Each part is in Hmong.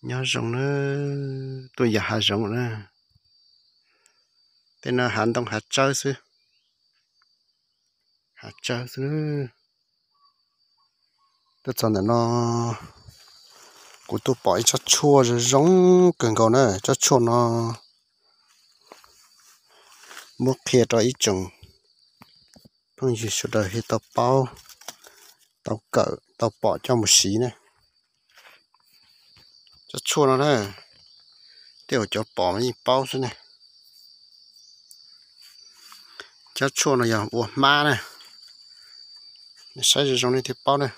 Nyob zoo na, tuaj yos hav zoov na. Tej no hav ntoo hav tsawb xwb, hav tsawb xwb. Tuaj txog ntawm no, kuv tuaj pom ib tsob tshuaj zoo zoo kawg nkaus na. Tsob tshuaj no muab qhia rau ib tsoom phooj ywg sawv daws thiaj tau paub, tau kawm, tau pom coj mus siv na. Tsob tshuaj no na, tej uas cov pom mas yeej paub xwb ne. Tsob tshuaj no yog ua hmab na, nej saib zoo zoo nej thiaj paub na.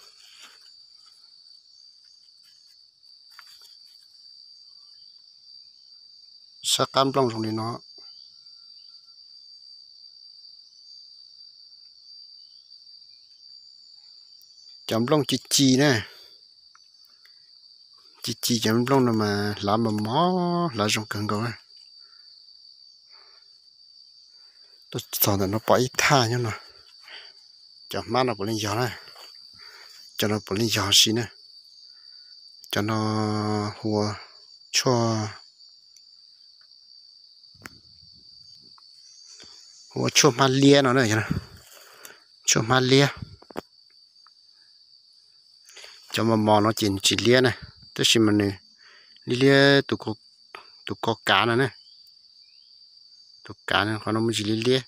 Saib qab nplooj zoo li no. Cov nplooj ci ci na, ci ci cov nplooj no mas hlav mos mos, hlav zoo kawg nkaus na. Tuaj txog ntawm no pom ib thaj nyob no. Cov hmab no puav leej yog na, cov no puav leej yog si na. Cov no hu ua tshuaj, hu ua tshuaj hmab liab no na, tshuaj hmab liab. Cov mos mos no ces nws tsis liab na, tab sis mas nws liab liab tus ko kav no na. Tus kav no qhov no me ntsis liab liab,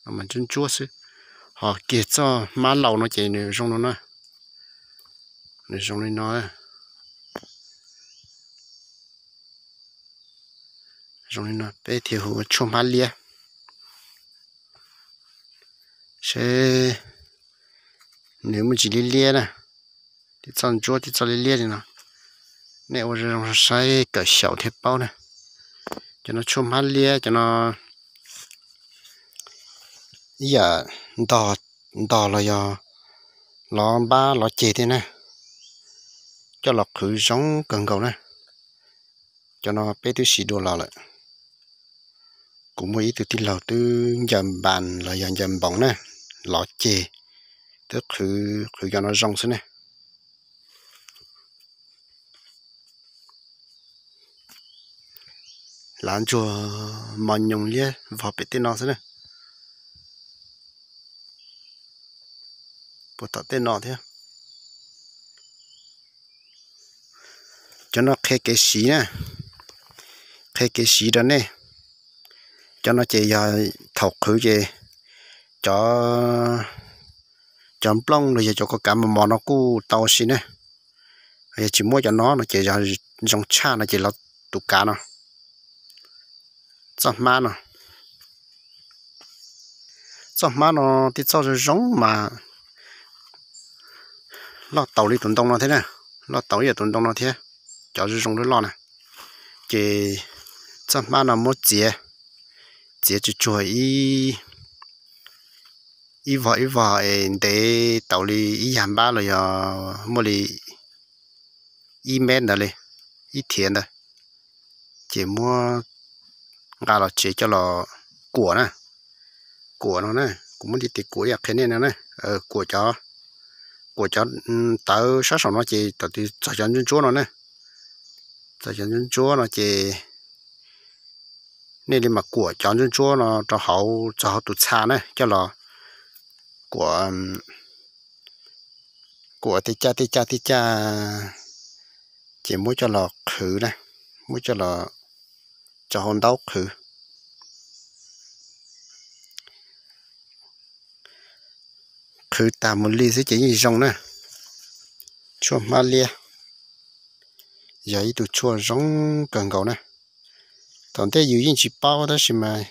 no mas ntsuab ntsuab xwb. Ho kiag txoj hmab laus no ces nws zoo no na, nws zoo li no. Zoo li no peb thiaj hu ua tshuaj hmab liab. Seb nws muaj ntsis liab liab na, tib txoj ntsuab tib txoj liab liab li no. Nej ua zoo saib kawm xyaum thiaj paub na. Cov no tshuaj hmab liab, cov no ib yam ntog los yog lov npab lov ceg thiab na, coj los qhwv zoo kawg nkaus na. Cov no peb twb siv dua los lawm. Kuv muaj ib tug tij laug twb ncaws npas los yog ncaws npoos na, lov ceg, twb qhwv, qhwv cov no zoo xwb ne. Hlav ntsuag mos nyoos liab vog pem tej no xwb na. Puag tom tej no thiab. Cov no qhia kev siv na, qhia kev siv rau nej. Cov no ces yog thaum qhwv ces cov, cov nplooj los yog cov ko kav mos mos no kuj tau si ne. Yog tsis muab cov no no ces yog zoo tshaj no ces lov tus kav no. Txoj hmab no, txoj hmab no tib txoj zoo zoo mas loj taus li tus ntoo no thiab na, loj taus ib yam tus ntoo no thiab, cov zoo zoo loj loj na. Ces txoj hmab no muab txiav, txiav tsuag tsuag ib, ib vog ib vog es ntev taus li ib yag npab los yog muaj li ib mev ntawd li, ib thiav ntawd, ces muab nqa los tsev coj los kuam na. Kuam no na, kuv muab nti tes kuam ib yam qhia nej no na. Kuam cov, kuam cov tawv sab saum no ces thaum twg txog cov ntsuab ntsuab no na, txog cov ntsuab ntsuab no ces nej li mam kuam cov ntsuab ntsuab no rau hauv, txog hauv tus txha na coj los kuam, kuam tej caj tej caj tej caj, ces muab coj los qhwv na, muab coj los tso hauv ntaub qhwv. Qhwv tag mus li xwb ces yeej zoo na. Tshuaj hmab liab yog ib tug tshuaj zoo kawg nkaus na. Thaum ntej yus yeej tsis paub tab sis mas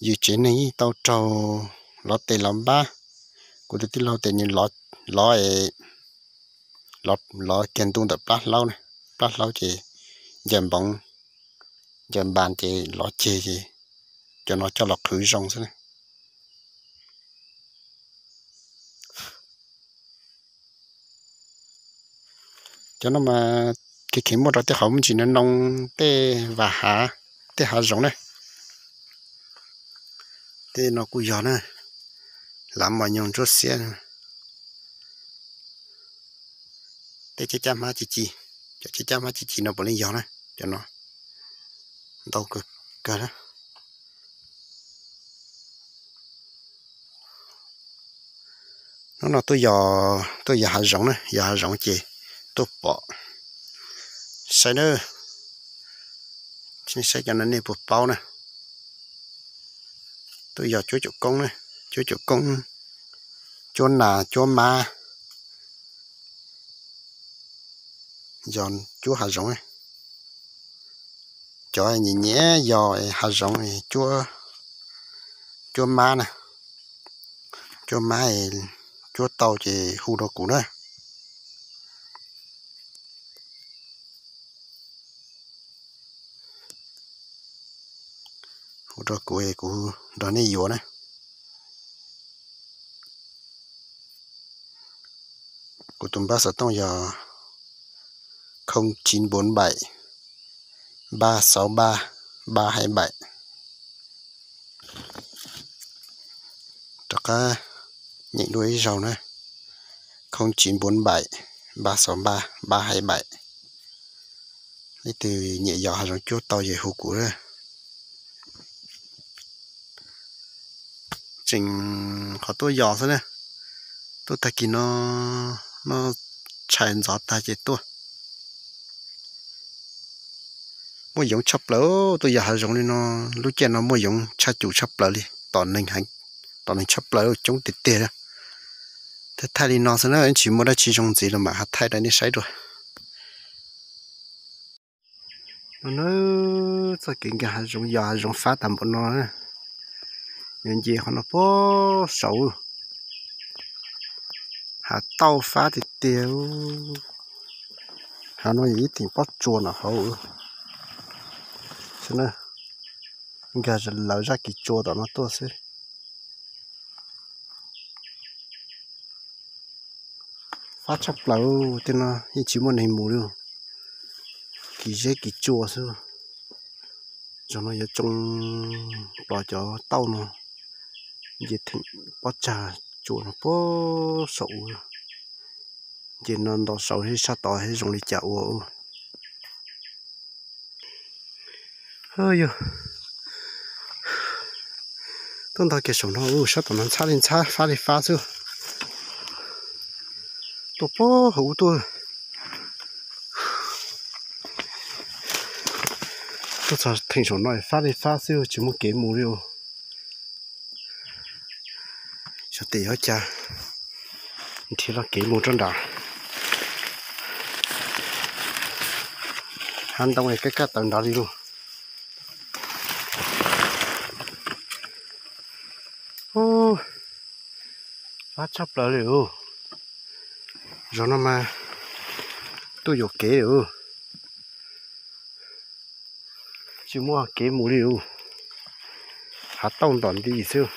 yus tsev neeg yeej tau raug lov tes lov npab. Kuv tus tij laug tes nws lov, lov kiag ntu ntawm plab hlaub, plab hlaub ces ncaws npoov, ncaws npas ces lov ceg ces cov no coj los qhwv zoo xwb na. Cov no mas kev kheev muaj rau tej qhov muaj ntsis no noo, tej vas hav, tej hav zoov na. Tej no kuj yog na, hlav mos nyoos ntsuab xiab, tej caj caj hmab ci ci. Cov caj caj mab ci ci no puav leej yog na, cov no ntau kawg na. Hnub no tuaj yos, tuaj yos hav zoov na, yos hav zoov ces tuaj pom, saib na, saib cov no nej puas paub na. Tuaj yos cuab cuam koob na, cuab cuam koob, cuab nas cuab mab, yos cuab hav zoov. Cov nyiam nyiam yos hav zoov, cuab mab na, cuab mab, cuab tau ces hu rau kuv na. Hu rau kuv, kuv nrog nej yuav na. Kuv tus npawb xov tooj yog không chín bốn bảy ba sáu ba ba hai bảy. Rov qab nyeem dua ib zaug na, không chín bốn bảy ba sáu ba ba hai bảy. Leej twg nyiam yos hav zoov cuab tau ces hu kuv. Tseem qhov tuaj yos xwb na, tuaj tag kis no, noj tshais ntxov tag ces tuaj. Muaj yoov tshaj plaws, tuaj yos hav zoov li no, lub caij no muaj yoov tshaj cum tshaj plaws li, tom neeg, tom neeg tshaj plaws, coob tiag tiag. Thaij thaij li no xwb na, tsis muaj dab tsi zoo ntxiv los mam ho thaij rau nej saib dua. No na, txoj kev nkag hav zoov, yos hav zoov fab tag npaum no na. Yuav nce qhov no puag saud, hav tauj fab tiag tiag. Hav no yog ib teem pob tsuas no hauv. Nkag lawv zaj kev tsua tom no tuaj xwb. Fab tshaj plaws, tej no yeej tsis muaj neeg mus li. Kev zeb kev tsua xwb. Zaum no yuav tsoo plos cov tauj no, nce theem pob tsag tsua no puag saum, nce no nto saud thiab sab tod thiab zoo li cas ua. Yog tuaj nto kiag saum no, sab tom no ntxhab li ntxhab, fab li fab xwb. Tuaj puag hauv ub tuaj, tuaj txog theem saum no fab li fab xwb, tsis muaj kev mus li os. Xyov tes yuav cas nrhiav los kev mus rau nrad. Hav ntoo kaj kaj tawv nrad li lauj. Fab tshaj plaws li os. Zaum no mas tuaj yuam kev li os. Tsis muaj kev mus li os. Hav tauj ntom nti xwb.